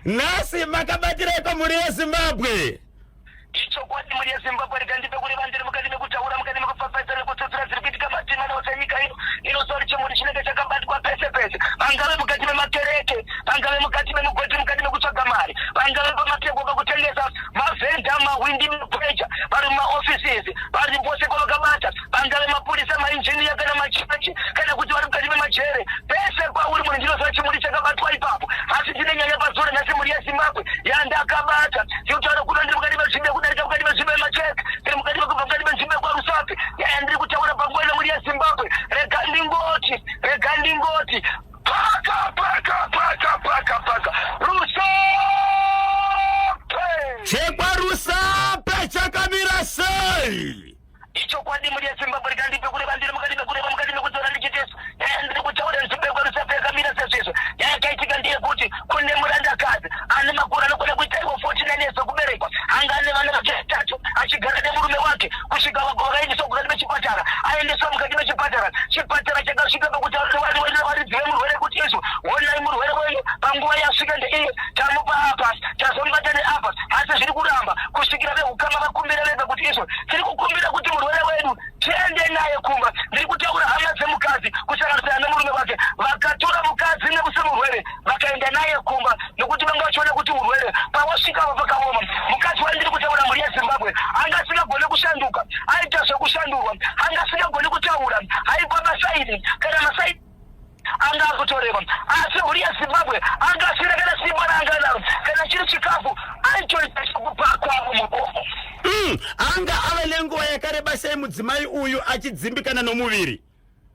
Nhasi makabatireko mhuri yeZimbabwe? Ichokwadi mhuri yeZimbabwe, rega ndipe kureva ndiri mukati mekutaura, mukati mekupfapfaidza nekutsutsura dziri kuitika mativi mana ose enyika ino. Inozova kuti chimuri chinenge chakabatwa pese pese, vangave mukati memakereke, vangave mukati memugodhi, mukati mekutsvaga mari, vangave pamatebo pakutengesa, mavhenda, mahwindi, mapreja, vari mumaoffices, vari pose pavakabata, vangave mapurisa, mainjiniya kana machechi, kana kuti vari mukati memajere. Pese pauri munhu, ndinoziva chimuri chakabatwa ipapo. Asi ndine nyaya pazuva ranhasi, mhuri yeZimbabwe, yandakabata. Ndikutaura kuno ndiri mukati menzvimbo yekudarika mukati menzvimbo yemacheke, ndiri mukati mekubva mukati menzvimbo yekwaRusape. Nyaya yandiri kutaura panguva ino, mhuri yeZimbabwe, rega ndingoti, rega ndingoti paka paka paka paka paka Rusape. ChekwaRusape chakamira sei? Ichokwadi mhuri yeZimbabwe, rega ndipe kureva ndiri mukati mekureva, mukati mekudzora ndichiteso. Nyaya ndiri kutaura nzvimbo yekwaRusape yakamira sezvizvo. Nyaya yakaitika ndeyekuti kune murandakadzi ane makore anokwana kuita ivo 49 years okuberekwa, anga ane vana vake vatatu, achigara nemurume wake kusvika vago vakaendeswa mukati mechipatara. Aendeswa mukati mechipatara, chipatara chakasvika pakutaura nevaridzi vemurwere kuti izvo, honai murwere wenyu panguva yasvika ndeiyi, tamupa apa, tazomubata neapa, asi zviri kuramba, kusvikira veukama vakumbira vega kuti izvo, tiri kukumbira kuti murwere wedu tiende naye kumba. Ndiri kutaura hama dzemukadzi kusanganisira nemurume wake, vakatora mukadzi nekusi murwere vakaenda naye kumba, nokuti vanga vachiona kuti urwere pawasvika apa pakaoma. Mukadzi wandiri kutaura, mhuri yeZimbabwe, anga asingagone kushanduka, aita zvekushandurwa, anga asingagoni kutaura, aipa masaini kana masaini anga akutoreva. Asi mhuri yeZimbabwe, anga asina kana simba raanga naro, kana chiri chikafu aitoita chekupakwa mumuromo. Anga ave nenguva yakareba sei mudzimai uyu achidzimbikana nomuviri?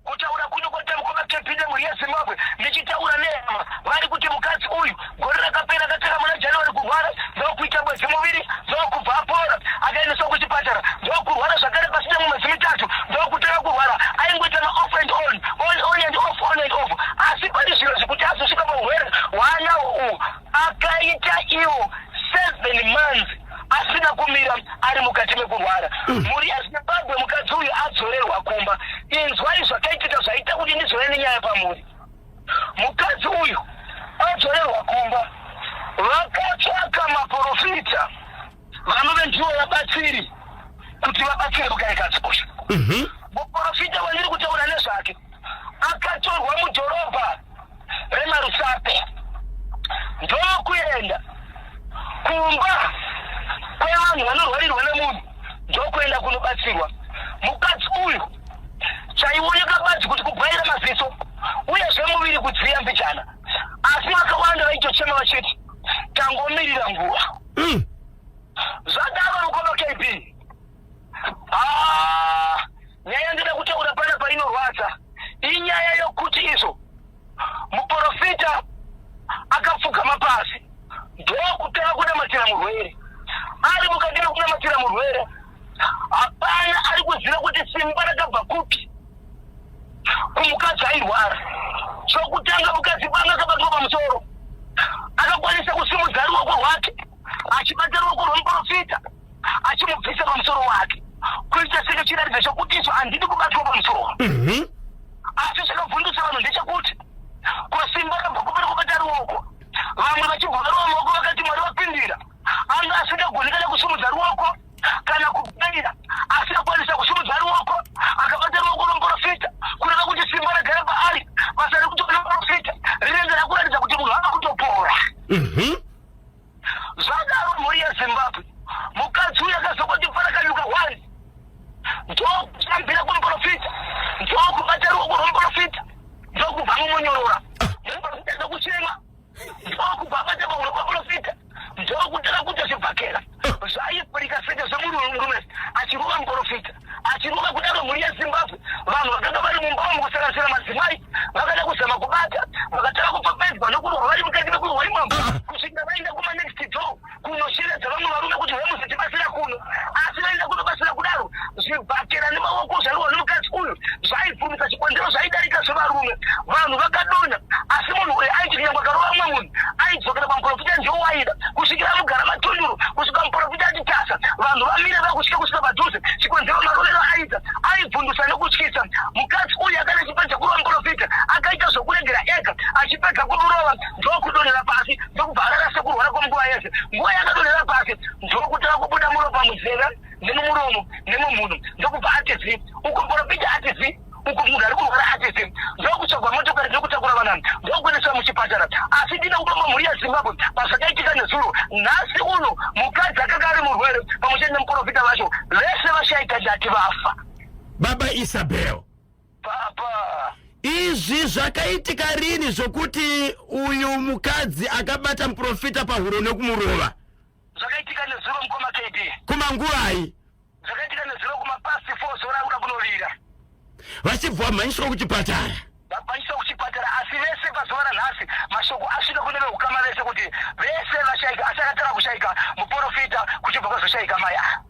Kutaura kuno kwaita mukoma Kepinde, mhuri yeZimbabwe, ndichitaura nehama, vari kuti mukadzi uyu gore rakapera akatanga muna January kurwara, ndokuita mwedzi muviri ndokubva apora, akaendeswa kuchipatara, ndokurwara zvakare pasina mumwedzi 3 ndokutanga kurwara. Aingoita maoff and on, on, on and off, on and off. Asi pari zvino zvekuti azosvika paurwere hwaanawo uhu, akaita iwo 7 months asina kumira, ari mukati mekurwara. Mhuri yeZimbabwe, mukadzi uyu adzorerwa kumba. Inzwai zvakaitika zvaita kuti ndizove nenyaya pamuri. Mukadzi uyu adzorerwa kumba, vakatsvaka maprofita vanove ndivo vabatsiri kuti vabatsire mukarekadzi uyu. Muprofita wandiri kutaura nezvake akatorwa mudhorobha remaRusape ndokuenda kumba kwevanhu vanorwarirwa nemunhu, ndokuenda kunobatsirwa. Mukadzi uyu chaioneka badzi kuti kubwaira maziso, uyezve muviri kudziya mbijana, asi vakawanda vaitochema vachiti tangomirira nguva. Zvadaro, mukoma KB, ah, nyaya ndinoda kutaura panapa inorwadza. Inyaya yokuti izvo muprofita akapfugama pasi ndokutanga kunamatira murwere. Ari mukati mekunamatira murwere, hapana ari kuziva kuti simba rakabva kupi kumukadzi airwara. Chokutanga, mukadzi panga akabatwa pamusoro, akakwanisa kusimudza ruoko rwake achibata ruoko rwemuprofita achimubvisa pamusoro wake, kuita senge chiratidzo chokuti izvo handidi kubatwa pamusoro. Asi chakavhundutsa vanhu ndechekuti kwasimba rabva kupera kubata ruoko. Vamwe vachibva varova maoko vakati Mwari vapindira. Anga asingagoni kana kusimudza ruoko kana kubaira, asi akwanisa kusimudza ruoko akabata ruoko rwemuprofita, kureva kuti simba ragara paari. Basa rekutoona muprofita rinenge rakuratidza kuti munhu ava kutopora. Zvadaro, mhuri yeZimbabwe, mukadzi uyu akazongoti parakanyuka one, ndokutambira kumuprofita, ndokubata ruoko rwemuprofita, ndokubva mumonyorora. Muprofita ndokuchema, ndokubva abata pahuro paprofita, ndokutanga kuita zvibhakera zvaipurika seke zvemurume, achirova muprofita, achirova kudaro. Mhuri yeZimbabwe, vanhu vakanga vari mumba umu, kusanganisira madzimai, vakada kuzama kubata, vakatanga kupfapaidzwa nokurohwa vari mukati mekurwa imomo, kusvikira vaenda kumanext door kunosheredza vamwe varume kuti vemuzotibatsira kuno. Asi vaenda kunobatsira kudaro, zvibhakera nemaoko zvarohwa nemukadzi uyu zvaibvumisa chikonzero zvaidarika zvevarume. Vanhu vakadonha, asi munhu uyu aiti kunyange akarova mumwe munhu, aidzokera pamuprofita, ndiwo waida kusvikira amugara matunduru, kusvika muprofita ati tasa, vanhu vamire vakusvika kusvika padhuze. Chikonzero marovero aita aibvundusa nekutyisa. Mukadzi uyu akati achipedza kurova muprofita, akaita zvokuregera ega. Achipedza kumurova, ndokudonhera pasi, ndokubva arara sekurwara. yese. Nguva yakadonhera pasi ndokutanga kubuda muropa munzeve nemumuromo nemumhuno, ndokubva ati zi. Uko muporofita ati zi, uko munhu ari kurwara ati zi. Ndokutsvagwa motokari dzekutakura vanhu, ndokuendeswa muchipatara. Asi ndine kudomba mhuri yeZimbabwe pazvakaitika nezuro. Nhasi uno mukadzi akanga ari murwere pamwe chete nemuporofita vacho vese vashaika, ndati vafa. Baba Isabel. Papa. Izvi zvakaitika rini zvokuti uyu mukadzi akabata muprofita pahuro nekumurova? Zvakaitika nezuro, mukoma KB. Kumanguvai? Zvakaitika nezuro kumapast 4, zuva rakuda kunovira. Vachibva vamhanyiswa kuchipatara. Vamhanyiswa kuchipatara, asi vese pazuva ranhasi mashoko asvika kune veukama vese kuti vese vashaika, asi akatanga kushaika muprofita, kuchibva kwazoshaika mai ava.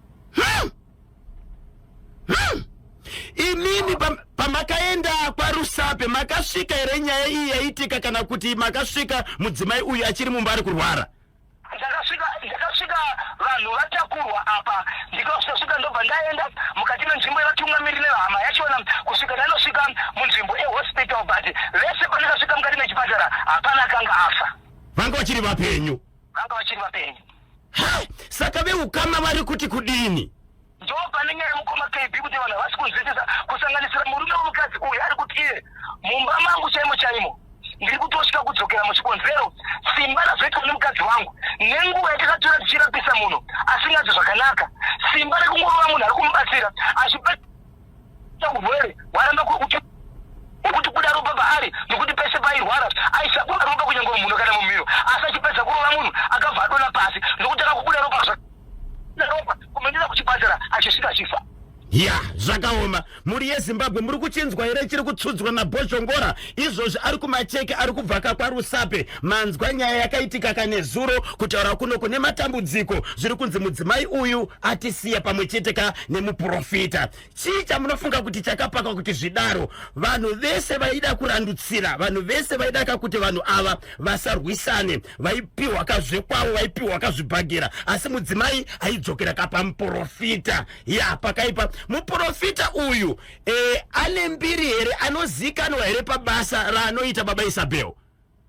Imimi pamakaenda kwaRusape makasvika here nyaya iyi yaitika, kana kuti makasvika mudzimai uyu achiri mumba ari kurwara? Ndakasvika vanhu vatakurwa apa. Ndikasvika ndobva ndaenda mukati menzvimbo yevatungamiriri nevahama yachona kusvika ndanosvika munzvimbo ehospital, but vese pandakasvika mukati mechipatara hapana akanga afa. Vanga vachiri vapenyu? Vanga vachiri vapenyu. Ha, saka veukama vari kuti kudini? Ndo pane nyaya, mukoma KB, kuti vanhu havasi kunzwisisa, kusanganisira murume wemukadzi uyu ari kuti iye, "Mumba mangu chaimo chaimo ndiri kutosvika kudzokera muchikonzero simba razoitwa nemukadzi wangu nenguva yatakatora tichirapisa munhu asinganzwi zvakanaka. Simba rekungorova munhu ari kumubatsira achipeta urwere hwaramba kuti kuda ropa paari, nokuti pese pairwara aisabuda ropa kunyange mumhuno kana mumhino, asi achipedza kurova munhu akabva adona pasi nokutanga kubuda ropa, ropa kumendera kuchipatara, achisvika achifa." Ya, zvakaoma. Mhuri yeZimbabwe, muri kuchinzwa here chiri kutsudzwa naBhozhongora izvozvi? Ari kuMacheke, ari kubvaka kwaRusape. Manzwa nyaya yakaitika kanezuro. Kutaura kuno kune matambudziko, zviri kunzi mudzimai uyu atisiya pamwe chete ka nemuprofita. Chii chamunofunga kuti chakapaka kuti zvidaro? Vanhu vese vaida kurandutsira, vanhu vese vaida ka kuti vanhu ava vasarwisane, vaipiwa kazvekwavo, vaipiwa kazvibhagera, asi mudzimai aidzokera kapamuprofita. Ya, pakaipa. Muprofita uyu ane mbiri here? Anozikanwa here pabasa raanoita, baba Isabel?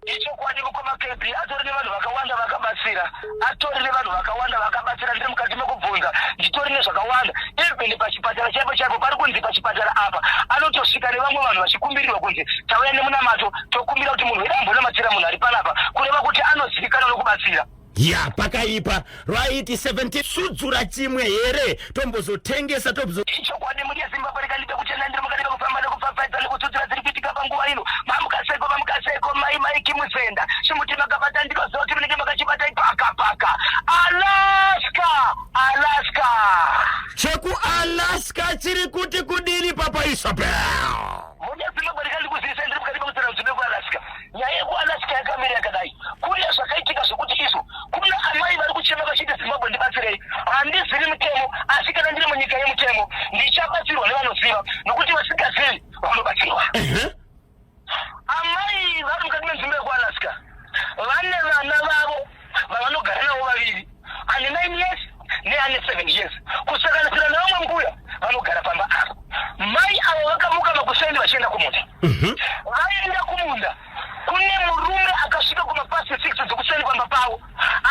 Ichokwadi, mukoma KB, atori nevanhu vakawanda vakabatsira, atori nevanhu vakawanda vakabatsira. Ndiri mukati mekubvunza, nditori nezvakawanda. Even pachipatara chaipo chaipo, pari kunzi pachipatara apa anotosvika nevamwe vanhu vachikumbirirwa kunzi, "Tauya nemunamato, tokumbira kuti munhu wedu ambonamatira munhu ari panapa," kureva kuti anozivikanwa nokubatsira. Ya, pakaipa. Right, 17 sudzura chimwe here, tombozotengesa tombozo Ichokwadi, muri yeZimbabwe, rikandipe kuchena. Ndiri mukati mekufamba nekupfapfaidza nekutsudzura dziri kuitika panguva ino. Mamukaseko, mamukaseko, mai Maiki Muzenda, chimuti makabata, ndinoziva kuti munenge makachibata ipaka paka. Alaska, Alaska. ChekuAlaska chiri kuti kudini, papa Isabel? Muri yeZimbabwe, rikandikuzivisa, ndiri mukati mekutsura nzvimbo yekuAlaska. Nyaya yekuAlaska yakamira yakadai. Kune zvakaitika zvokuti izvo kuna amai vari kuchema vachiti, "Zimbabwe, ndibatsirei. Handizivi mutemo, asi kana ndiri munyika yemutemo ndichabatsirwa nevanoziva, nokuti vasingazivi vanobatsirwa." Amai vari mukati menzvimbo yekuAlaska vane vana vavo vavanogara navo vaviri, ane 9 years neane 7 years, kusanganisira nevamwe mbuya vanogara pamba apa. Mai avo vakamuka makuseni vachienda kumunda. Vaenda kumunda, kune murume akasvika kumapast 6 dzekuseni pamba pavo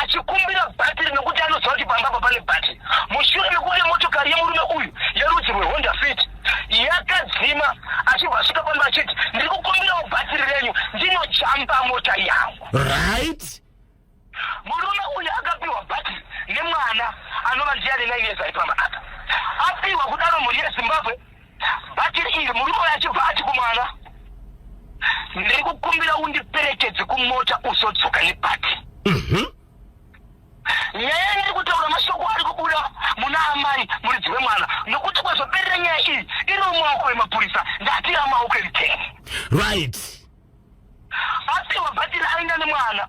achikumbira bhatiri, nokuti anoziva kuti pamba apa pane bhatiri, mushure mekunge motokari yemurume uyu yerudzi rweHonda Fit yakadzima, achibva asvika pamba achiti, "Ndiri kukumbirawo bhatiri renyu, ndinojamba mota yangu." Murume uyu akapiwa bhatiri nemwana anova ndiye ane 9 years ari pamba apa. Apiwa kudaro, mhuri yeZimbabwe, bhatiri iri, murume uyu achibva ati kumwana, "Ndiri kukumbira undiperekedze kumota, uzodzoka nebhatiri." Nyaya ndiri kutaura, mashoko ari kubuda muna amai muridzi wemwana, nokuti kwazoperera nyaya iyi iri mumaoko emapurisa, ndati amaoko emutemo. Apiwa bhatiri, aenda nemwana.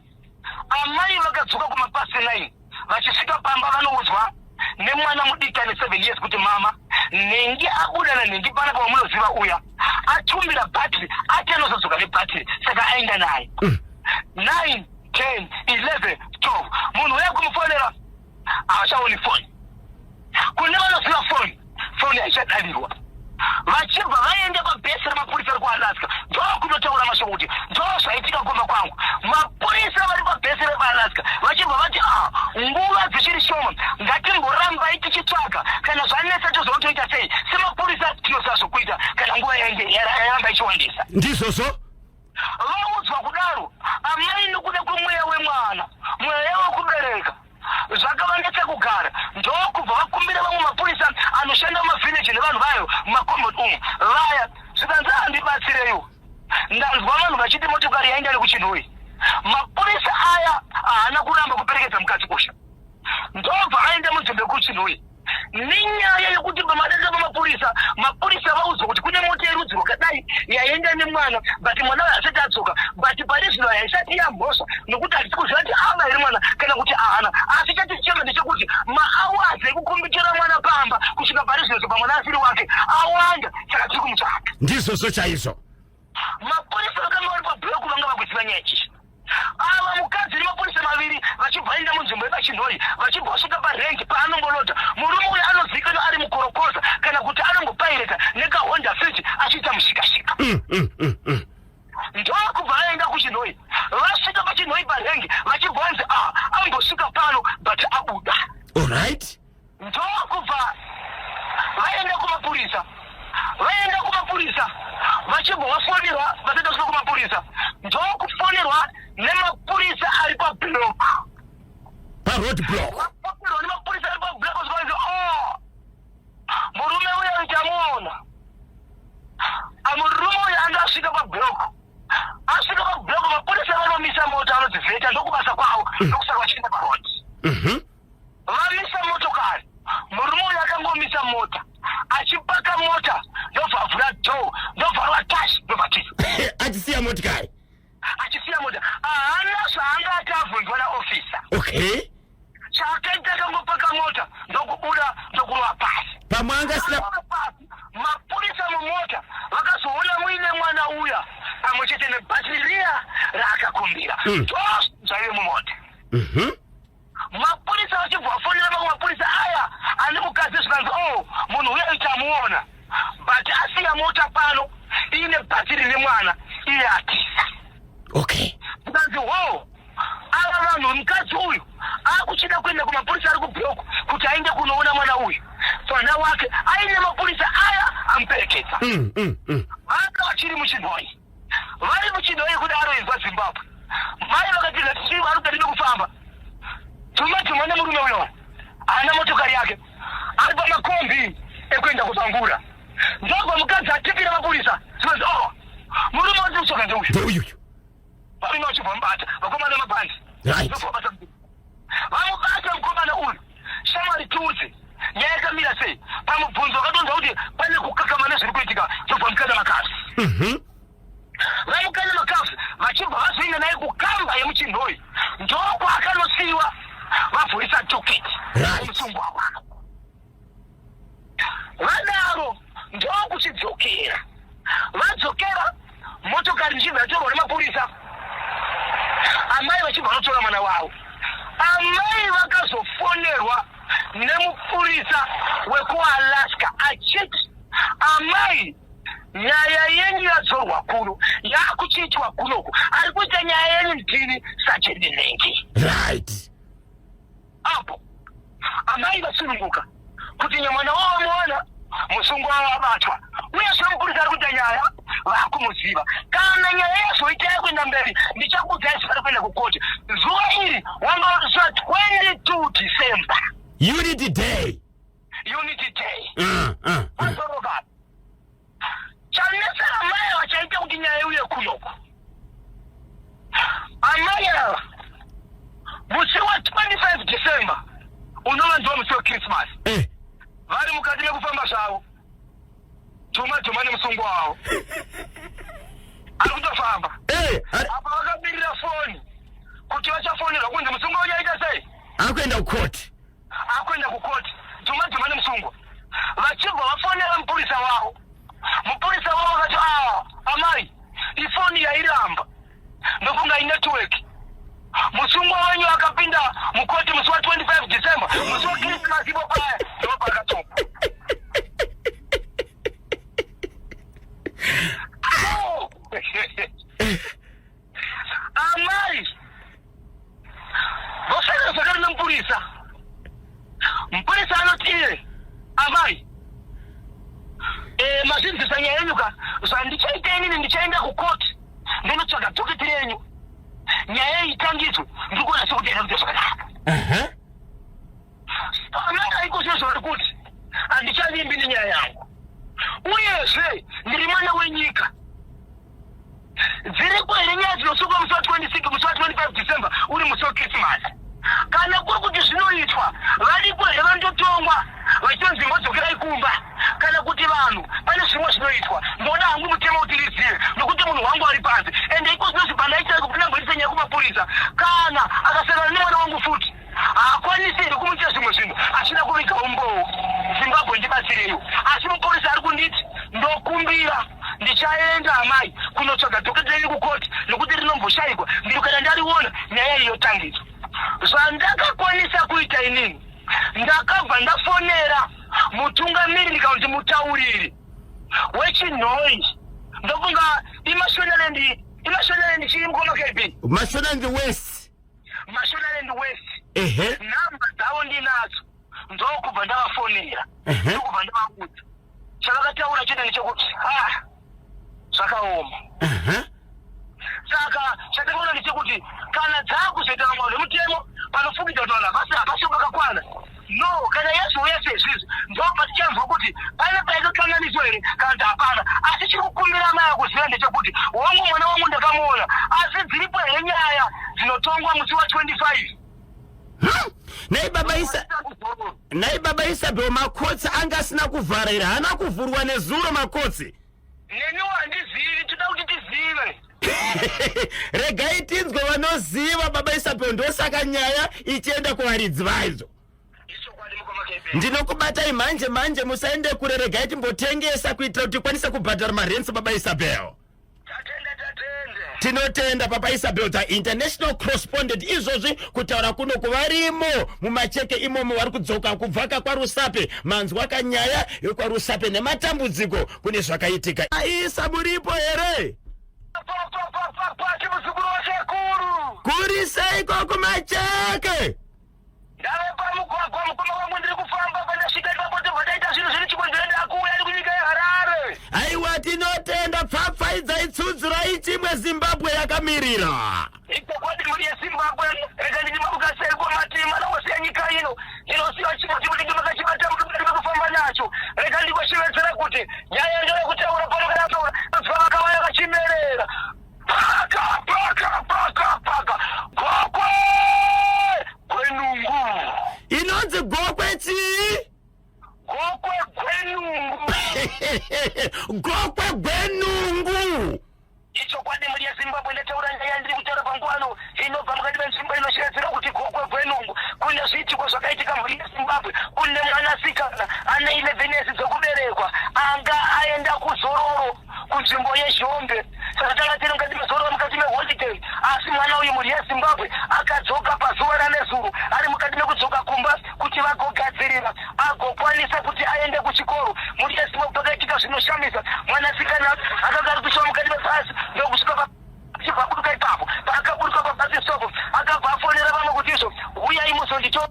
Amai vakadzoka kumapast 9. Vachisvika pamba, vanoudzwa nemwana mudiki ane 7 years kuti, "Mama, nhengi abuda nanhengi panapa, wamunoziva uya atumbira bhatiri, ati anozodzoka nebhatiri, saka aenda naye." 9, 10, 11, 12, munhu uya kumufonera haachaoni foni. Kune vanoziva foni, foni haichadavirwa. Vachibva vaenda pabhesi remapurisa ri kuAlaska, ndokunotaura mashoko kuti ndo zvaitika kumba kwangu. Mapurisa vari pabhesi repaAlaska vachibva vati, "A ishoma, ngatimborambai tichitsvaga. Kana zvanetsa tozoona toita sei. Semapurisa tinoziva zvokuita kana nguva yainge yaramba ichiwandisa. Ndizvozvo. Vaudzwa kudaro amai nokuda kwemweya wemwana, mweya wekubereka, zvakavanetsa kugara, ndokubva vakumbira vamwe mapurisa anoshanda mumavhileji nevanhu vayo mumakomboni umu vaya, zvikanzi handibatsireiwo, ndanzwa vanhu vachiti motokari yaenda nekuChinhoyi. Mapurisa aya haana kuramba kuperekedza mukadzi kusha, ndobva aenda munzvimbo yekuChinhoyi nenyaya yekuti pamadanga pamapurisa, mapurisa vaudzwa kuti kune mota yerudzi rwakadai yaenda nemwana, but mwana uyo asati adzoka, but pari zvino haisati yamhosva nokuti hatisi kuziva kuti aba here mwana kana kuti ahana. Asi chatichema ndechekuti maawazi ekukumbitira mwana pamba kusvika pari zvino sopa mwana asiri wake awanda, saka tiri kumutsvaka. Ndizvozvo chaizvo. Mapurisa vakanga vari pabhuroku vanga vakuziva nyaya iyi. Ava mukadzi nemapurisa maviri vachibva enda munzvimbo yepaChinhoyi, vachibva vasvika parengi paanongolodha. Murume uyu anozivikanwa ari mukorokoza kana kuti anongopaireta nekaHonda Fit achiita mushikashika. Ndokubva aenda kuChinhoyi. Vasvika paChinhoyi parengi vachibva vanzi a ambosvika pano but abuda. Alright. Ndokubva vaenda kumapurisa, vaenda kumapurisa vachibva vafonerwa, vasati vasvika kumapurisa ndokufonerwa nemapurisa ari pablock, paroad block, vafonerwa nemapurisa ari pablock, zvikanzi o murume uyo ndichamuona. Murume uyo anga asvika pablock, asvika pablock mapurisa vanomisa mota, vanodzivheta, ndokubasa kwavo, ndokusaka vachienda paroad. Vamisa motokari, murume uyu akangomisa mota, achipaka mota ndobva avhura door, ndobva rova tash, ndobva tiza. Achisiya motikari. Achisiya mota, haana zvaanga ati abvunzwa naofisa. Chaakaita akangopaka mota ndokubuda ndokurova pasi. Pamwe anga asina. Arova pasi, mapurisa mumota vakazoona muine mwana uya pamwe chete nebhatiri riya raakakumbira. Zvaive mumota. Mapurisa vachibva vafonera mamwe mapurisa aya ane mukadzi, zvikanzi oh, munhu uya tamuona, but asiya mota pano iine bhatiri nemwana, iye atisa. Zvikanzi ho, ava vanhu, mukadzi uyu akuchida kuenda kumapurisa ari kublock kuti aende kunoona mwana uyu, mwana wake aine mapurisa aya amuperekedza. Vanga vachiri muChinhoyi, vari muChinhoyi kudaro. Inzwa Zimbabwe, mai vakati ngatichii vari kutadini kufamba dhuma dhuma nemurume uyo haana motokari yake, ari pamakombi ekuenda kuBangura. Ndobva mukadzi atipira mapurisa, zvikanzi oh, murume wandiri kutsvaga ndeuyu. Ndeuyu. Varume vachibva mubata vakomana mabhandi. Ndobva vamubata mukomana uyu. Shamwari, tiudze nyaya yakamira sei? Pamubvunzo vakatonza kuti pane kukakama nezviri kuitika, ndobva mukanda makafi. Vamukanda makafi, vachibva vazoenda naye kukamba yemuChinhoyi, ndokwakanosiyiwa vavhurisa docket musungwa wavo. Vadaro ndokuchidzokera, vadzokera motokari ndichibva yatorwa nemapurisa, amai vachibva vanotora mwana wavo. Amai vakazofonerwa nemupurisa wekuAlaska achiti, amai, nyaya yenyu yadzorwa kuno, yakuchiitwa kunoku, ari kuita nyaya yenyu ndini Sajeni Nengi. Apo amai vasununguka kuti nyamwana wavo vamuwana, musungwa wavo abatwa, uyezve mupurisa ari kuita nyaya vakumuziva. Kana nyaya yazoita yakuenda mberi, ndichakuudzai zuva rekuenda kukoti. Zuva iri wanga uri 22 December. Unity Day. Unity Day. Azoroka chanetsa amai ava, chaita kuti nyaya iuye kunoko, amai ava musi wa25 December, unova ndiwo musi weChristmas, vari mukati mekufamba zvavo dhuma dhuma nemusungwa wavo ari kutofamba. Apa vakamirira foni kuti vachafonerwa kunzi musungwa uchaita sei. Akuenda kukoti. Akuenda kukoti dhuma dhuma nemusungwa. Vachibva vafonera mupurisa wavo, mupurisa wavo akati a amai, ifoni yairamba, ndofunga inetwork. Musungwa wenyu akapinda mukoti musi wa25 December, musi weChristmas, ipo paya ndipo paakatongwa. Oh! Amai vosangana zvakare nemupurisa. Mupurisa anoti iye, Amai, e, mazvinzwisa nyaya yenyu ka, zvandichaita inini ndichaenda kukoti ndinotsvaga docket renyu, nyaya iyi itangidzwe, ndiri kuona sekuti haina kuita zvakanaka. Amai aiko zvino zvavari kuti handichavimbi nenyaya yangu, uyezve ndiri mwana wenyika. Dziriko here nyaya dzinosungwa musi wa 26 musi wa 25 December uri musi weChristmas? Kana kuri kuti zvinoitwa, variko here vanototongwa vachitonzi imbodzokerai kumba? Kana kuti vanhu pane zvimwe zvinoitwa? Ndoda hangu mutemo kuti ndizive nokuti munhu wangu ari panze ende iko zvino zvipandaita ndamboitisa nyaya kumapurisa kana akasangana nemwana wangu futi haakwanisi here kumuita zvimwe zvinhu achida kuviga umbowo? Zimbabwe ndibatsireiwo. Asi mupurisa ari kunditi ndokumbira Ndichaenda amai kunotsvaga docket renyu kukoti nokuti rinomboshaikwa ndiro kana ndariona nyaya iyi yotangidzwa. Zvandakakwanisa kuita inini ndakabva ndafonera mutungamiriri kana kuti mutauriri weChinhoyi ndofunga iMashonaland iMashonaland chii mukoma KB? Mashonaland West. Mashonaland West. Ehe. Nhamba dzavo ndinadzo ndokubva ndavafonera ndokubva ndavaudza Chavakataura chete ndechekuti ha zvakaoma. Saka chatakaona ndechekuti kana dzakuzoita vamwe vanhu vemutemo panofungidza kuti vanhu havasi havasi vakakwana no kana yazouya sezvizvi ndo patichanzwa kuti pane paitokanganiswa here kana kuti hapana asi chiri kukumbira amai akuziva ndechekuti wangu mwana wangu ndakamuona asi dziripo here nyaya dzinotongwa musi wa 25 Nhai baba Isa Nhai baba Isabel makotsi anga asina kuvhara here haana kuvhurwa nezuro makotsi Neniwo handizivi toda kuti tizive. Regai tinzwe vanoziva baba Isabel ndosaka nyaya ichienda kuvaridzi vadzo. Ichokwadi mukoma KB. Ndinokubatai manje manje musaende kure regai timbotengesa kuitira kuti tikwanise kubhadhara marents baba Isabel. Tatenda tatenda. Tinotenda Papa Isabel the international correspondent izvozvi kutaura kuno kuvarimo mumacheke imomo vari kudzoka kubva kakwaRusape manzwa kanyaya yekwaRusape nematambudziko kune zvakaitika. Isa muripo here? Papapapapati muzukuru wasekuru. Kuri seiko kumacheke? Ndave pamugwagwa mukoma wangu ndiri kufamba pandasvika ipapo tobva taita zvinhu zviri chikonzero ndakuuya ndi kunyika yeHarare. Aiwa tinotenda pfapfaidzai tsudzirai chimwe Zimbabwe yakamirira. Ichokwadi mhuri yeZimbabwe rega nditi mabuka sei kwamatima nawose enyika ino ndinosiya chipo chimunenge makachibata muri mukati mekufamba nacho rega ndikoshevedzera kuti nyaya ndeyekutaura pano kana taura vakauya vachimerera Paka, paka, paka, paka. Gokwe! Gwenungu. Inonzi gokwe chii? Gokwe gwenungu. Gokwe gwenungu. Ichokwadi mhuri yeZimbabwe ndataura nyaya yandiri kutaura panguva ano inobva mukati menzvimbo inoshevedzera kuti Gokwe Gwenungu. Kune zviitiko zvakaitika mhuri yeZimbabwe. Kune mwanasikana ane 11 years dzekuberekwa anga aenda kuzororo kunzvimbo yeZhombe. Saka tanga tiri mukati mezororo mukati meholiday asi mwana uyu mhuri yeZimbabwe akadzoka pazuva ranezuro ari mukati mekudzoka kumba kuti vagogadzirira agokwanisa kuti aende kuchikoro. Mhuri yeZimbabwe pakaitika zvinoshamisa mwanasikana akanga ari kuiswa mukati mebhazi ndokusvika pa achibva aburuka ipapo paakaburuka pabhasi stop akabva afonera vamwe kuti izvo huyai muzonditora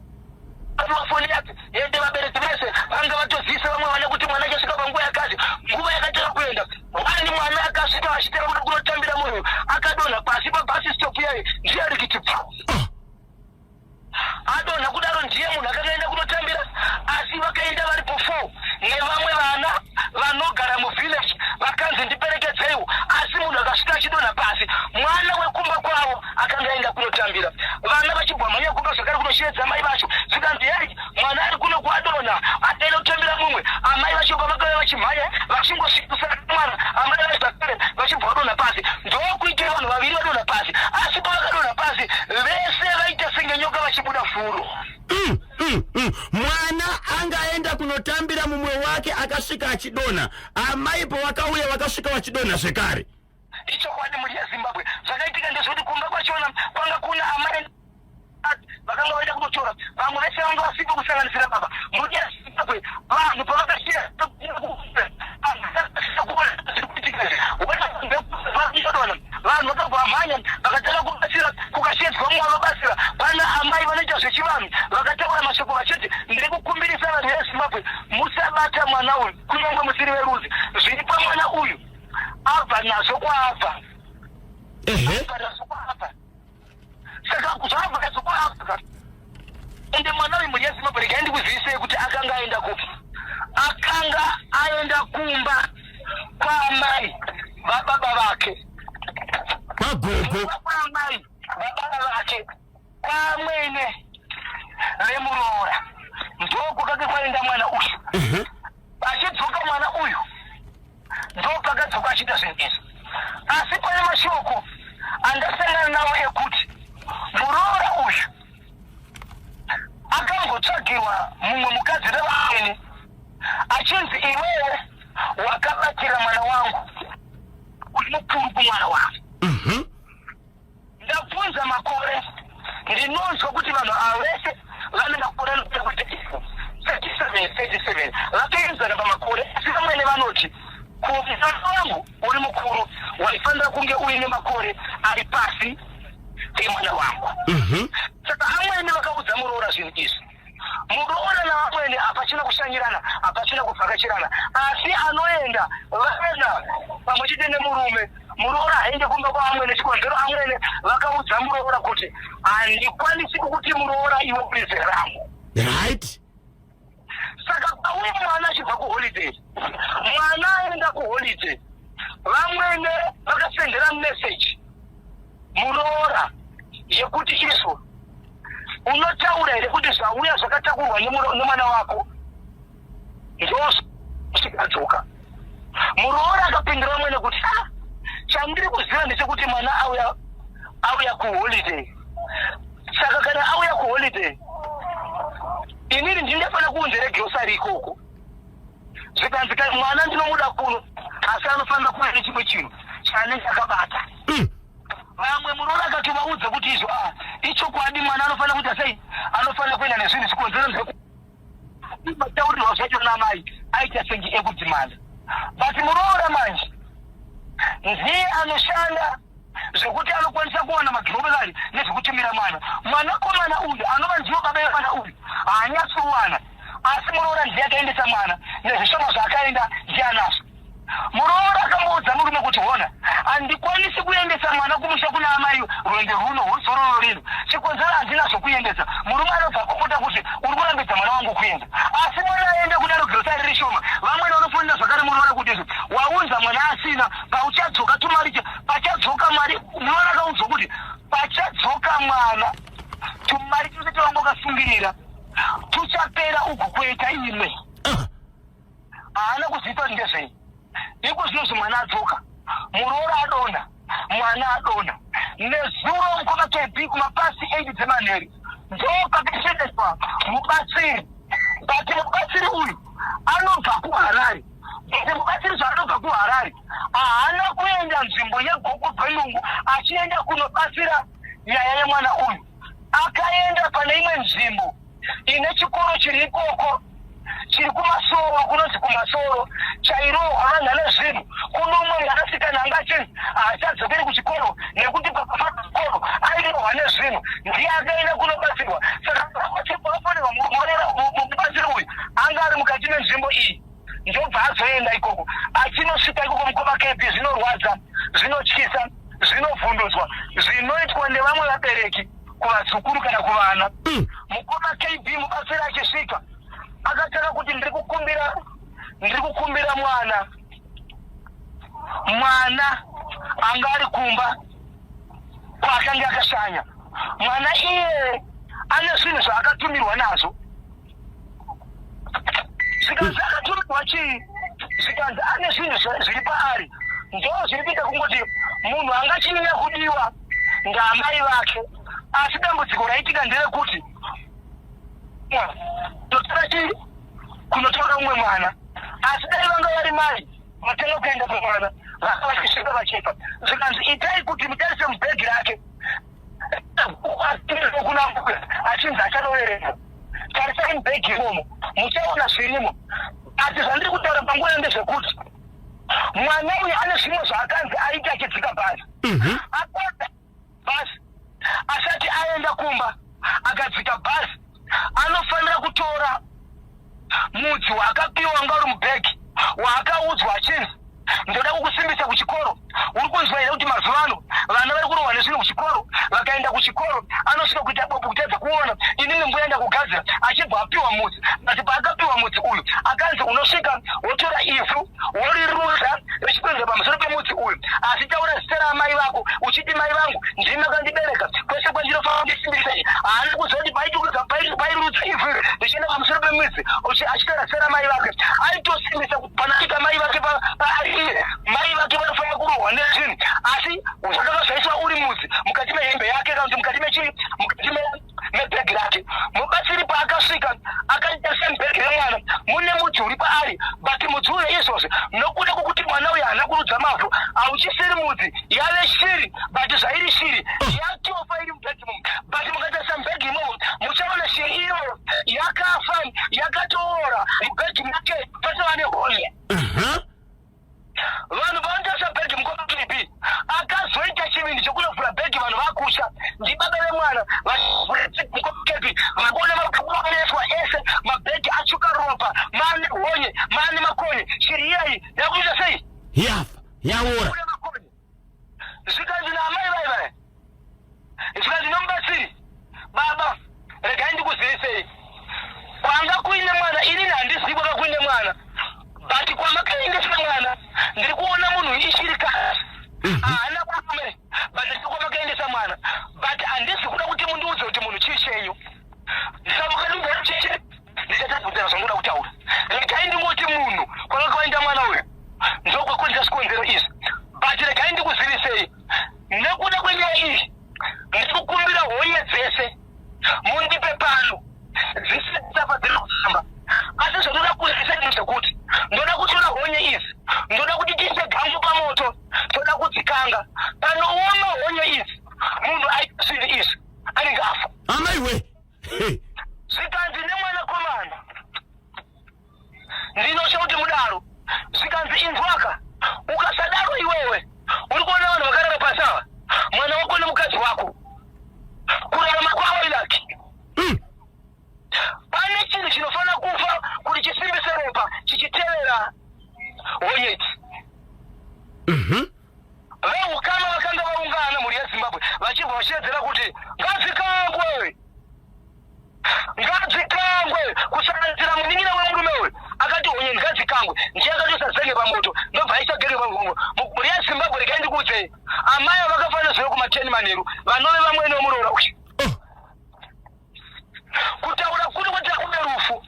mafoni yake ende vabereki vese vanga vatozivisa vamwe vana kuti mwana achasvika panguva yakati nguva yakatora kuenda wani mwana akasvika vachitera kuda kunotambira munhu akadonha pasi pabhasi stop yaye ndiye ari kuti pfu adonha kudaro ndiye munhu akanga aenda kunotambira asi vakaenda varipo four nevamwe vana vanogara muvillage vakanzi ndiperekedzeiwo asi munhu akasvika achidonha pasi mwana wekumba kwavo akanga aenda kunotambira vana vachibva mhanya kumba zvakare kunosheedza mai vacho zvikanzi hei mwana ari kuno kuadonha akaenda kutambira mumwe amai vacho pavakauya vachimhanya vachingosvika mwana amai vacho zvakare vachibva vadonha pasi ndokuitira vanhu vaviri vadonha pasi asi pavakadonha pasi vese vaita senge nyoka vachibuda furo Mwana anga aenda kunotambira mumwe wake akasvika achidonha amai pavakauya vakasvika vachidonha zvekare Ichokwadi mhuri yeZimbabwe zvakaitika ndezvekuti kumba kwachona kwanga kuna amai vakanga vaenda kunotora vamwe vese vanga vasipo kusanganisira baba mhuri yeZimbabwe vanhu pavakasiya vanhu vakabva vamhanya vakatanga kubatsira kukashedzwa mumwe vanobatsira pana amai vanoita zvechivanhu vakataura mashoko vachiti ndiri kukumbira Ehe. Apa. Saka zvabva zvokuapa. Ende mwana uyu, mhuri yeZimbabwe, regai ndikuzivisei kuti akanga aenda kupi. Akanga aenda kumba kwaamai vababa vake. Kwagogo. Kumba kwaamai vababa vake, kwamwene vemuroora, ndokwakake kwaenda mwana uyu. Achidzoka mwana uyu, ndopakadzoka achiita zvinhu izvi. Asi pane mashoko andasangana nawo ekuti muroora uyu akambotsvagirwa mumwe mukadzi nevamwene, achinzi, "Iwewe wakabatira mwana wangu, uri mukuru kumwana wangu." Ndabvunza makore, ndinonzwa kuti vanhu ava vese vane makore anoita kuti 37, 37, vakaenzana pamakore. Asi vamwene vanoti kumwana wangu uri mukuru, waifanira kunge uine makore ari pasi pemwana wangu. Saka amwene vakaudza muroora zvinhu izvi. Muroora navamwene hapachina kushanyirana, hapachina kuvhakachirana, asi anoenda vana pamwe chete nemurume. Muroora haende kumba kwaamwene. Chikonzero, amwene vakaudza muroora kuti, "Handikwanisi kukuti muroora, iwe uri zera rangu." Saka pauya mwana achibva kuholiday, mwana aenda kuholiday, vamwene vakasendera message muroora yekuti, "Izvo unotaura here kuti zvauya zvakatakurwa nemwana wako ndosvikadzoka?" Muroora akapindura vamwene kuti, "Ah, chandiri kuziva ndechekuti mwana auya, auya kuholiday. Saka kana auya kuholiday, inini ndingafanira kuunzere grocery ikoko." Zvikanzi, "Kai mwana ndinomuda kuno, asi anofanira kuve nechimwe chinhu chaanenge akabata." Vamwe muroora akatovaudza kuti izvo, ah, ichokwadi, mwana anofanira kuita sei? Anofanira kuenda nezvinhu. Chikonzero ndekumataurirwa zvacho namai aita senge ekudhimanda. But muroora manje ndiye anoshanda zvekuti anokwanisa kuwana magrocery nezvekutumira mwana. Mwanakomana uyu anova ndiwo baba vemwana uyu haanyatsowana, asi muroora ndiye akaendesa mwana nezvishoma zvaakaenda ndiye anazvo. Muroora akamboudza murume kuti, "Hona, handikwanisi kuendesa mwana kumusha kuna amai rwendo runo, zororo rino. Chikonzero, handina zvokuendesa." Murume anobva kupota kuti, "Uri kurambidza mwana wangu kuenda." Asi mwana aenda kudaro, grocery rishoma. Vamwene vanofonera zvakare muroora kuti, "Izvo waunza mwana asina, pauchadzoka tumari pachadzoka mari." Muroora akaudzwa kuti pachadzoka mwana, tumari tose twavanga wakasungirira tuchapera, ugokuita imwe. Haana kuziva kuti ndezvei. Iko zvinozvi mwana adzoka, muroora adonha, mwana adonha. Nezuro, mukoma KB, kumapasi 8 dzemanheru ndo pakasendeswa mubatsiri. But mubatsiri uyu anobva kuHarare. But mubatsiri zvaanobva kuHarare, haana kuenda nzvimbo yeGokwe Gwenungu achienda kunobatsira nyaya yemwana uyu. Akaenda pane imwe nzvimbo ine chikoro chiri ikoko, chiri kumasoro, kunonzi kumasoro chairohwa vanhu ane zvinhu. Kuno umwe mwanasikana anga achinzi haachadzokeri kuchikoro nekuti pakafamba chikoro airohwa nezvinhu, ndiye akaenda kunobatsirwa. Saka afonerwa mubatsiri uyu, anga ari mukati menzvimbo iyi, ndobva azoenda ikoko. Achinosvika ikoko, mukoma KB, zvinorwadza, zvinotyisa, zvinovhundutswa zvinoitwa nevamwe vabereki kuvazukuru kana kuvana. Mukoma KB, mubatsiri achisvika akatanga kuti, "Ndiri kukumbira, ndiri kukumbira mwana." Mwana anga ari kumba kwaakanga akashanya. Mwana iye ane zvinhu zvaakatumirwa nazvo. Zvikanzi, "Akatumirwa chii?" Zvikanzi, "Ane zvinhu zviri paari, ndo zviri kuita kungoti munhu angachinyanya kudiwa ndaamai vake." Asi dambudziko raitika nderekuti kunotora chii? Kunotora umwe mwana. Asi dai vanga vari mai vatanga kuenda pamwana, vanga vachisvika vachipa. Zvikanzi, "Itai kuti mutarise mubhegi rake." Kuna mbuya achinzi achanoverenga, "Tarisai mubhegi imomo, muchaona zvirimo." Asi zvandiri kutaura panguva iyo ndezvekuti mwana uyu ane zvimwe zvaakanzi aite achidzika bhazi. Akwata bhazi asati aenda kumba, akadzika bhazi, anofanira kutora mudzi waakapiwa wanga uri mubhegi, waakaudzwa achinzi, "Ndoda kukusimbisa kuchikoro. Uri kunzwa here kuti mazuva ano vana vari nezvinhu kuchikoro. Vakaenda kuchikoro, anosvika kuita bopo kutadza kuona. Inini mbuya ndakugadzira, achibva apiwa mudzi. But paakapiwa mudzi uyu, akanzi unosvika wotora ivhu worirudza richipinzwa pamusoro pemudzi uyu, asi taura zita raamai vako uchiti mai vangu ndimi makandibereka kwese kwandinofamba ndisimbisei. Haana kuziva kuti pairudza ivhu iri richienda pamusoro pemudzi achitaura zita ramai vake, aitosimbisa kuti panasvika mai vake paari mai vake vanofanira kurohwa nezvinhu, asi zvakanga zvaiswa uri mudzi mukati mehembe yake kana kuti mukati mechii, mukati mebhegi rake. Mubatsiri paakasvika akatarisa mubhegi remwana mune mudzi uri paari, but mudzi uyo izvozvi nokuda kwokuti mwana uyo haana kurudza mavhu, hauchisiri mudzi, yave shiri, but zvairi shiri yatofa iri mubhegi imomo. But mukatarisa mubhegi imomo muchaona shiri iyoyo yakafa yakatoora mubhegi make patova nehonye. Vanhu vanotarisa bhegi mukoma KB akazoita chivindi chekunovhura bhegi vanhu vakusha ndibaba vemwana vachivhura mukoma KB vakuona makuoneswa ese mabhegi atsvuka ropa maane honye maane makonye shiri iyayi yakuita sei yafa yaora zvikanzi naamai vai vaya zvikanzi nomubatsiri baba regai ndikuzivisei kwanga kuine mwana inini handizivi kwanga kuine mwana but kwamakaendesa mwana ndiri kuona munhu ishiri kazi haana murume but ndiri kwamakaendesa mwana but handisi kuda kuti mundiudze kuti munhu chii chenyu ndisamukandiudza chii chenyu ndichatadzikutaura zvandoda kutaura regai ndingoti munhu kwanga kwaenda mwana uyu ndokwakonzera zvikonzero izvi but regai ndikuzivisei nekuda kwenyaya iyi ndikukumbira honye dzese mundipe pano dzisisafa dziri kufamba asi zvandoda kuzivisa ndezvekuti ndoda kutora honye idzi ndoda kuti tiise gangu pamoto toda kudzikanga panooma honye idzi munhu aita zvinhu izvi anenge afa amai we zvikanzi nemwanakomana ndinotya kuti mudaro zvikanzi inzwaka ukasadaro iwewe uri kuona vanhu vakarara pasi ava mwana wako nemukadzi wako kurarama kwavo ilaki Pane chinhu chinofanira kufa kuti chisimbise ropa chichitevera honyeti. Vehukama vakanga vaungana mhuri yeZimbabwe vachibva vachiredzera kuti ngadzikangwe, ngadzikangwe, kusanganisira munin'ina wemurume uyu akati honye ngadzikangwe, ndiye akatoisa zenge pamoto ndobva aisa genge pamoto. Mhuri yeZimbabwe regai ndikuudzei, amai ava vakafanira zvive kuma10 manheru vanove vamwene wemuroora uyu. Kutaura kuno kwati hakuna rufu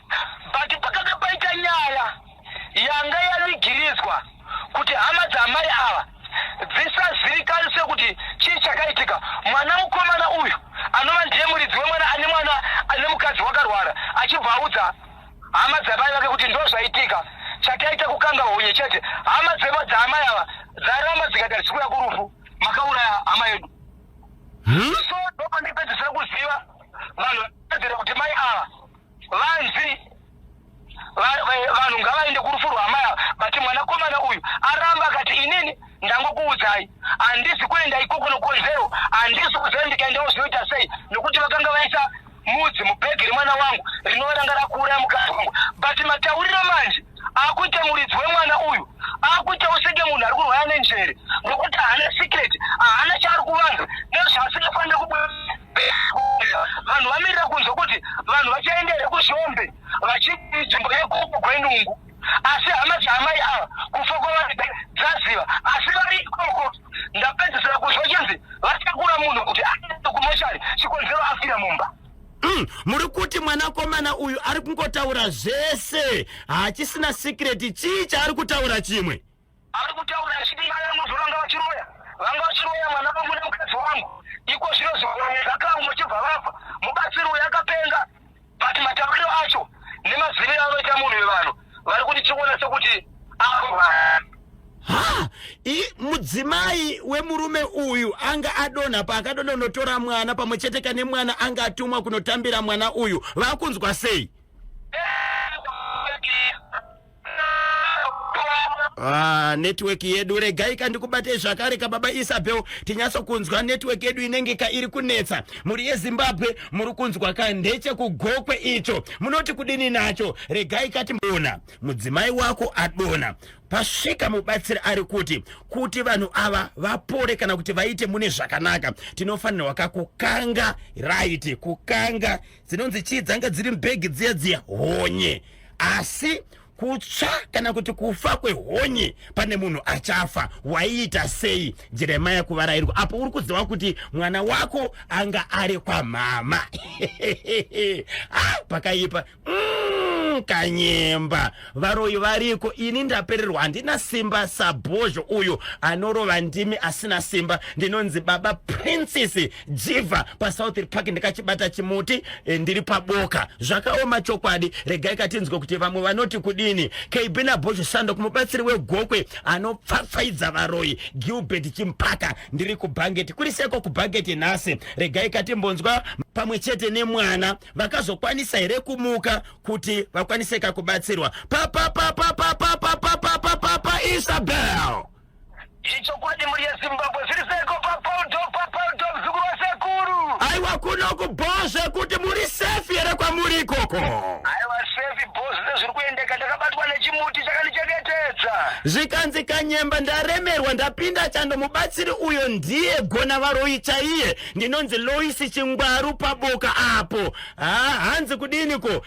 but pakanga paita nyaya yanga yavigiridzwa kuti hama dzaamai ava dzisazivikanise kuti chii chakaitika. Mwana mukomana uyu anova ndiye muridzi wemwana ane mwana ane mukadzi wakarwara achibva audza hama dzamai vake kuti ndozvaitika chakaita kukanga honye chete. Hama dzaamai ava dzaramba dzikaita dzichikuya kurufu makauraya hama yedu. So ndopandipedzisira kuziva vanhu vapedzera kuti mai ava vanzi vanhu ngavaende kurufu rwaamai ava but mwanakomana uyu aramba akati inini ndangokuudzai handisi kuenda ikoko nokonzero handisi kuziva ndikaendawo zvinoita sei nokuti vakanga vaisa mudzi mubhegi remwana wangu rinova ranga rakuuraya mukadzi wangu but matauriro manje akuita muridzi wemwana uyu akuitawo senge munhu ari kurwara nenjere nokuti haana secret haana chaari kuvanza nezvaasingafanire kubu vanhu vamirira kunzwa kuti vanhu vachaenda here kuzhombe vachinzvimbo yekuku gwenungu asi hama dzaamai ava kufa kwavari dzaziva asi vari ikoko ndapedzisira kunzwa chinzi vatakura munhu kuti aende kumochari chikonzero afira mumba Muri kuti mwanakomana uyu ari kungotaura zvese haachisina secret chii chaari kutaura chimwe ari kutaura achiti mai vangu zvo vanga vachiroya vanga vachiroya mwana wangu nemukadzi wangu iko zvino zvakanga vachibva vafa mubatsiri uyu akapenga but matauriro acho nemaziviro anoita munhu wevanhu vari kuti tikuona sekuti akurwara Ha mudzimai wemurume uyu anga adonha paakadonha unotora mwana pamwe chete kane mwana anga atumwa kunotambira mwana uyu vakunzwa sei? Ah, network yedu regai kandikubate zvakare kababa Isabel tinyatsokunzwa network yedu inenge ka iri kunetsa. Mhuri yeZimbabwe muri kunzwa ka ndechekugokwe icho munoti kudini nacho? Regai katimboona mudzimai wako adona pasvika mubatsiri ari kuti kuti vanhu ava vapore kana kuti vaite mune zvakanaka tinofanirwa kakukanga right kukanga dzinonzi chii dzanga dziri mubhegi dziya dziya honye asi kutsva kana kuti kufa kwehonye pane munhu achafa waiita sei jeremaya kuvarairwa apo uri kuziva kuti mwana wako anga ari kwamama ah, pakaipa kanyemba varoyi variko ini ndapererwa handina simba sabhozho uyo anorova ndimi asina simba ndinonzi baba princess jivha pasouth park ndikachibata chimuti e, ndiri paboka zvakaoma chokwadi regai katinzwe kuti vamwe vanoti kudini kb nabhozho sando kumubatsiri wegokwe anopfapfaidza varoyi gilbert chimpaka ndiri kubhangeti kuri seko kubhangeti nhasi regai katimbonzwa pamwe chete nemwana vakazokwanisa here kumuka kuti vakwaniseka kubatsirwa papapapapapapapapapapa isabel Ichokwadi mhuri yeZimbabwe zviri seiko papaudo papaudo muzukuru wasekuru. Aiwa kuno kubhoo zvekuti muri safe here kwamuri ikoko? Aiwa safe bhoo zvese zviri kuendeka ndakabatwa nechimuti chakandichengetedza. Zvikanzi kanyemba ndaremerwa ndapinda chando mubatsiri uyo ndiye gona varoyi chaiye ndinonzi Loisi Chingwaru paboka apo. Ha hanzi kudini ko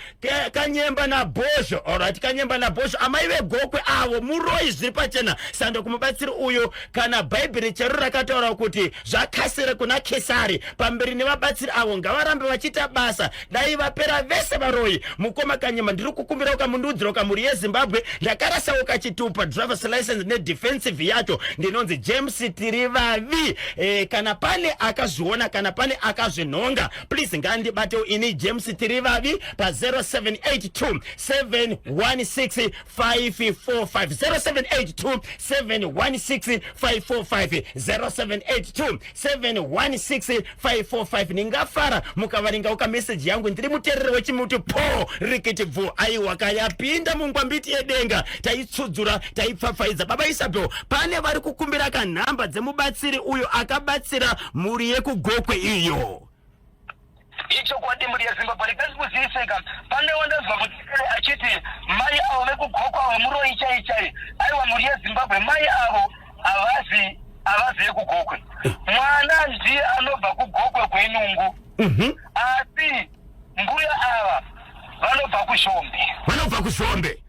Kanyemba naBhozho alright Kanyemba naBhozho amai vegokwe avo muroyi zviri pachena sando kumubatsiri uyo kana bhaibheri chero rakataura kuti zvakasere kuna Kesari pamberi nevabatsiri avo ngavarambe vachiita basa dai vapera vese varoyi mukoma Kanyemba ndiri kukumbirawo kamundiudzirawo kamhuri yeZimbabwe ndakarasawo kachitupa drivers license nedefensive yacho ndinonzi James Tirivavi e, kana pane akazviona kana pane akazvinhonga please ngandibatewo ini James Tirivavi pa 0782 716 545 0782 716 545 0782 716 545 ndingafara mukavaringawo kameseji yangu ndiri muterere wechimuti po rikiti bvu aiwa kayapinda mungwambiti yedenga taitsudzura taipfapfaidza baba Isabel pane vari kukumbira kanhamba dzemubatsiri uyo akabatsira mhuri yekugokwe iyo Ichokwadi mhuri yeZimbabwe regai ndikuziviseka pane wandazwa mutekere achiti mai avo vekugokwe avo muroyi chai chai aiwa mhuri yeZimbabwe mai avo havazi havazi vekugokwe mwana ndiye anobva kugokwe kwenungu asi mbuya ava vanobva kuzhombe vanobva kuzhombe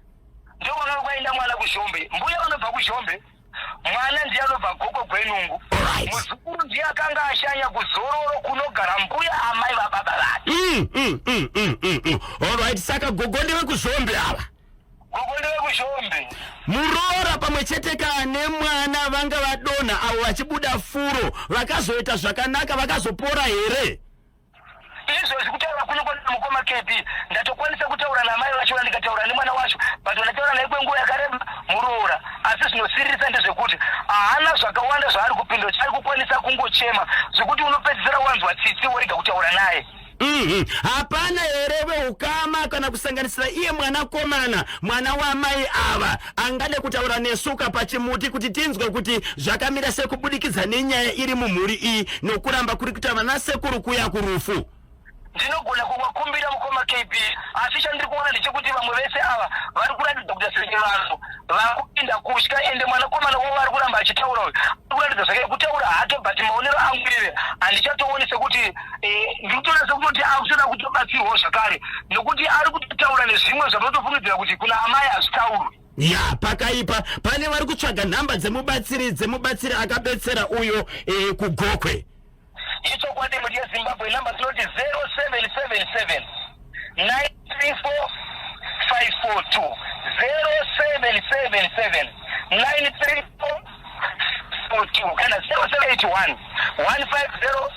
ndokwanova kwaenda mwana kuzhombe mbuya vanobva kuzhombe Mwana ndiye anobva gokwe gwenungu. Alright. Muzukuru ndiye akanga ashanya kuzororo kunogara mbuya amai vababa vake. Alright, saka gogo ndevekuzhombe ava. Gogo ndevekuzhombe. Muroora pamwe chete ka nemwana vanga vadonha avo vachibuda furo vakazoita zvakanaka vakazopora here? Izvozvi kutaura kuno kwandiri mukoma KB ndatokwanisa kutaura namai vacho ndikataura nemwana wacho but ndataura naye kwenguva yakareba muroora asi zvinosiririsa ndezvekuti haana zvakawanda zvaari kupindura chaari kukwanisa kungochema zvekuti unopedzisira wanzwa tsitsi worega kutaura naye. Hapana here veukama kana kusanganisira iye mwanakomana mwana wamai ava angade kutaura nesuka pachimuti kuti tinzwe kuti zvakamira sekubudikidza nenyaya iri mumhuri iyi nokuramba kuri kuita vanasekuru kuya kurufu? Ndinogona kuvakumbira mukoma KB asi chandiri kuona ndechekuti vamwe vese ava vari kuratidza kuita senge vanhu vakupinda kutya ende mwanakomana wavo ari kuramba achitaura uyu ari kuratidza zvake kutaura hake but maonero angu ive handichatooni sekuti eh, ndiri kutoona sekutoti akutoda kutobatsirwawo zvakare nokuti ari kutotaura nezvimwe zvamunotofungidzira kuti kuna amai hazvitaurwi. Ya pakaipa pane vari kutsvaga nhamba dzemubatsiri dzemubatsiri akabetsera uyo eh, kugokwe. Ichokwadi mhuri yeZimbabwe number dzinoti 0777 934 542 0777 934 42 kana 0781 150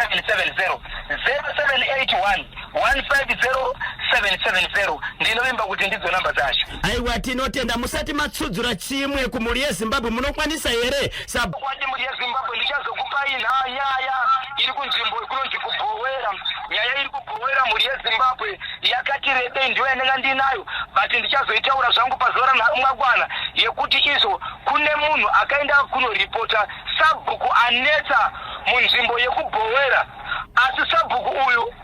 770 0781 150 770 ndinovimba kuti ndidzo namba dzacho. Aiwa tinotenda musati matsudzura chimwe kumhuri yeZimbabwe munokwanisa here sa Chokwadi mhuri yeZimbabwe ndichazokupai nyaya iri kunzvimbo kunonzi kubhowera nyaya iri kubhowera mhuri yeZimbabwe yakati Yakati rebei ndiyo yandanga ndinayo, but ndichazoitaura zvangu pazuva ramangwana, yekuti izvo kune munhu akaenda kunoripota sabhuku anetsa munzvimbo yekuBhowera, asi sabhuku uyu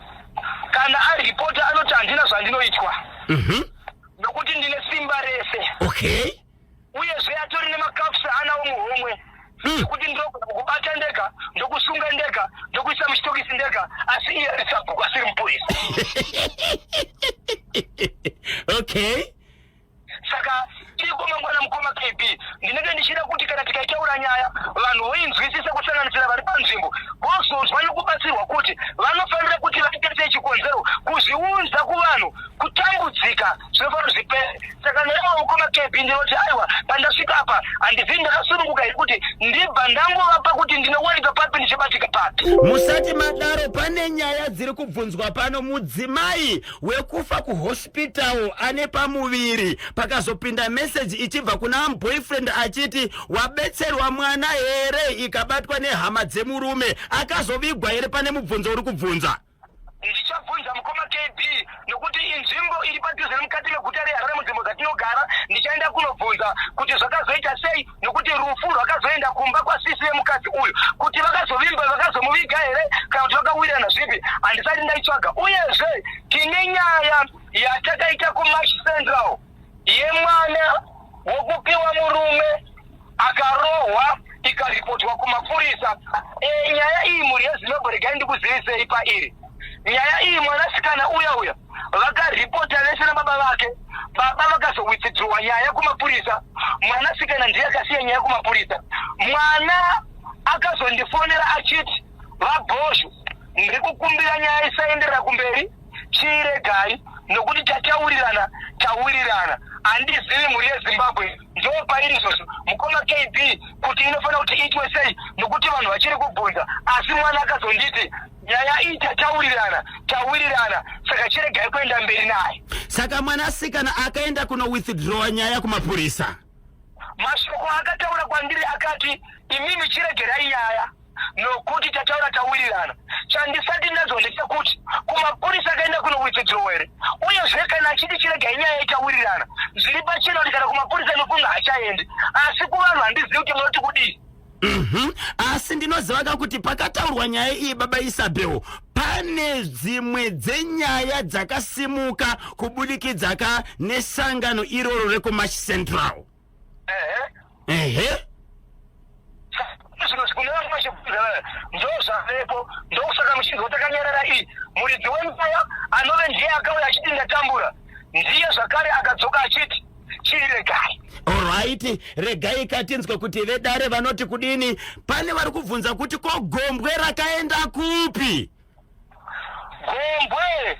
kana aripota anoti handina zvandinoitwa nokuti ndine simba rese. Uyezve atori nemacuffs anawo muhomwe ekuti ndinogona kukubata ndega, ndokusunga ndega, ndokuisa muchitokisi ndega, asi iye ari sabhuku asiri mupurisa. Saka iko mangwana, mukoma KB, ndinenge ndichida kuti kana tikaitaura nyaya, vanhu voinzwisisa, kusanganisira vari panzvimbo, vozonzwa nekubatsirwa kuti vanofanira kuti vaite sei. Chikonzero kuzviunza kuvanhu kutambudzika zvinofanira zvipere. Saka naivo, mukoma KB, ndinoti aiwa, pandasvika apa handizivi ndakasununguka here kuti ndibva ndangovapa kuti ndinowanika papi, ndichibatika papi. Musati madaro, pane nyaya dziri kubvunzwa pano. Mudzimai wekufa kuhospital ane pamuviri, pakazopinda meseji ichibva kuna boyfriend achiti wabetserwa mwana here, ikabatwa nehama dzemurume, akazovigwa here? Pane mubvunzo uri kubvunza. Ndichabvunza, mukoma KB, nokuti inzvimbo iri padhuze nemukati meguta reHarare, munzvimbo dzatinogara. Ndichaenda kunobvunza kuti zvakazoita sei, nokuti rufu rwakazoenda kumba kwasisi vemukadzi uyu, kuti vakazovimba vakazomuviga here kana kuti vakawirirana zvipi, handisati ndaitsvaga. Uyezve tine nyaya yatakaita kuMash Central yemwana wokupiwa murume akarohwa, ikaripotwa kumapurisa. Nyaya iyi, mhuri yeZimbabwe, regai ndikuzivisei pairi nyaya iyi. Mwanasikana uya uya vakaripota vese nababa vake. Baba vakazowithdrawa nyaya kumapurisa, mwanasikana ndiye akasiya nyaya kumapurisa. Mwana akazondifonera achiti, "VaBhosho, ndiri kukumbira nyaya isaenderera kumberi, chiiregai nokuti tataurirana, tawirirana." Handizivi, mhuri yeZimbabwe, ndo pairi izvozvo, mukoma KB, kuti inofanira kuti iitwe sei, nokuti vanhu vachiri kubvunza. Asi mwana akazonditi nyaya iyi tataurirana, tawirirana, saka chiregai kuenda mberi naye. Saka mwanasikana akaenda kunowithdrawa nyaya kumapurisa? Mashoko akataura kwandiri akati, "Imimi chiregerai nyaya nokuti tataura, tawirirana." Chandisati ndazwa ndechekuti kumapurisa akaenda kunowithdraw here. Uyezve kana achiti chiregai nyaya itawirirana, zviri pachena kuti kana kumapurisa nofunga hachaendi, asi kuvanhu handizivi kuti munoti kudii. Asi ndinoziva ka kuti pakataurwa nyaya iyi, baba Isabel, pane dzimwe dzenyaya dzakasimuka kubudikidza ka nesangano iroro rekuMash Central. Ehe. Ehe. Zvino kune vanhu vachibvunza, ndo zvavepo, ndokusaka muchinzwa takanyarara. Iyi muridzi wenyaya anove ndiye akauya achiti ndatambura, ndiye zvakare akadzoka achiti chiregai. Alright, regai katinzwe kuti vedare vanoti kudini. Pane vari kubvunza kuti ko gombwe rakaenda kupi? Gombwe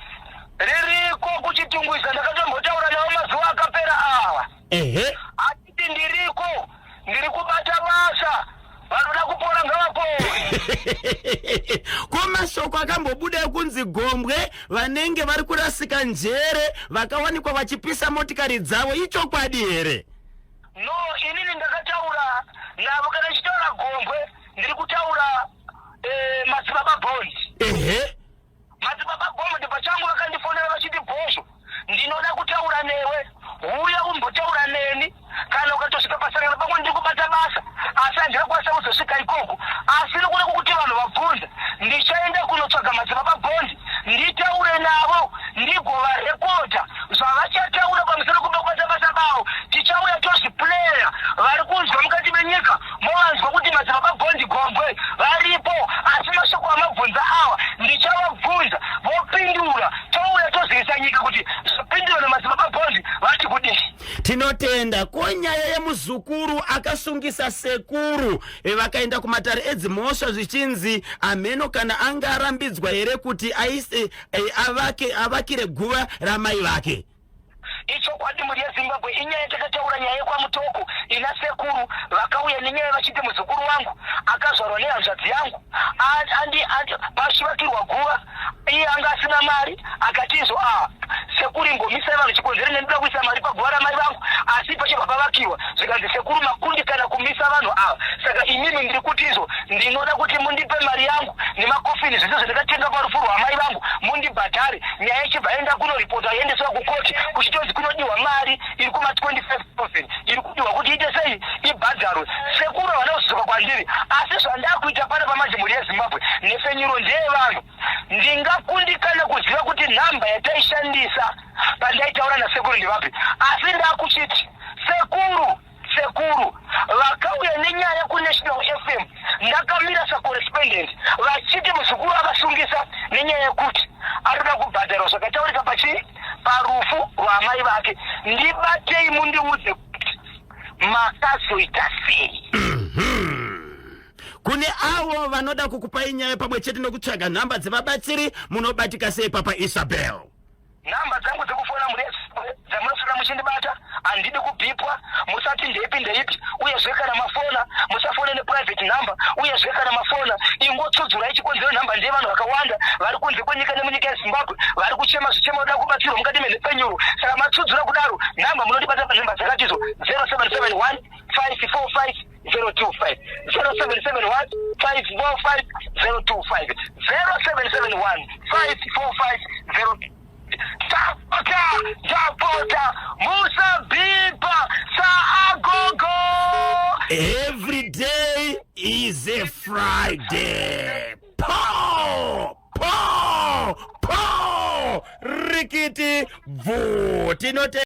ririko kuChitungwiza, ndakatombotaura navo mazuva akapera ava. Achiti ndiriko, ndiri kubata basa, vanoda kupora ngavapore. Ko mashoko akambobuda ekunzi gombwe vanenge vari kurasika njere vakawanikwa vachipisa motikari dzavo, ichokwadi here? No, inini ndakataura navo. Kana ndichitaura gombwe, ndiri kutaura Madzibaba Bond. Madzibaba Bond pachangu vakandifonera vachiti, "Bhozho, ndinoda kutaura newe, uya umbotaura neni. Kana ukatosvika pasangano pamwe, ndiri kubata basa asi handingakwanisa kuzosvika ikoko, asi nokuda kwokuti vanhu vabvunza, ndichaenda kunotsvaga Madzibaba Bond nditaure navo, ndigovarekodha zvavachataura pamusoro pekubata basa bavo. Tichauya tozviplaya, vari kunzwa mukati menyika movanzwa kuti Madzibaba Bond gombwe varipo. Asi mashoko amabvunza awa ndichavabvunza, vopindura, touya tozivisa nyika kuti zvapindura naMadzibaba Bond vati kudii." Tinotenda. Ko nyaya yemuzukuru akasungisa sekuru, vakaenda kumatare edzimhosva, zvichinzi amheno kana anga arambidzwa here kuti aise avake avakire guva ramai vake? Ichokwadi, mhuri yeZimbabwe, inyaya yatakataura, nyaya yekwaMutoko ina sekuru vakauya nenyaya vachiti muzukuru wangu akazvarwa nehanzvadzi yangu pachivakirwa guva, iye anga asina mari, akati izvo a sekuru imbomisai vanhu, chikonzero nendinoda kuisa mari paguva ramai vangu, asi pachabva pavakiwa. Zvikanzi, "Sekuru, makundi kana kumisa." Ndamisa vanhu ava. Saka imimi ndiri kuti izvo ndinoda kuti mundipe mari yangu nemakofini, zvese zvandakatenga parufu rwamai vangu mundibhadhare. Nyaya ichibva yaenda kunoripota, yaendeswa kukoti, kuchitonzi kunodiwa mari iri kuma 25 000 iri kudiwa kuti iite sei, ibhadharwe. Sekuru havana kuzodzoka kwandiri, asi zvandakuita pana pamanje, mhuri yeZimbabwe, nhefenyuro ndeyevanhu. Ndingakundikana kuziva kuti nhamba yataishandisa pandaitaura nasekuru ndevapi, asi ndakuchiti sekuru vakauya nenyaya kuNational FM ndakamira sacorrespondent, vachiti muzukuru akasungisa nenyaya yekuti arikuda kubhadharwa zvakataurika pachii, parufu rwaamai vake. Ndibatei mundiudze kuti makazoita sei. Kune avo vanoda kukupai nyaya pamwe chete nekutsvaga nhamba dzevabatsiri, munobatika sei, Papa Isabel? Nhamba dzangu dzekufona, muri dzamunoswera muchindibata, handidi kubhipwa. Musati ndeipi ndeipi. Uyezve kana mafona, musafone neprivate number. Uyezve kana mafona, ingotsudzurai chikonzero. Nhamba ndeyevanhu vakawanda vari kunze kwenyika nemunyika yeZimbabwe vari kuchema zvichema, kuda kubatsirwa mukati menhepfenyuro. Saka matsudzura kudaro nhamba, munondibata panhamba dzakatizo: 0771 545 025, 0771 545 025, 0771 545 0. Tapota, tapota, musabhipa saagogo. Every day is a Friday. Po po po, rikiti bvu, tinote.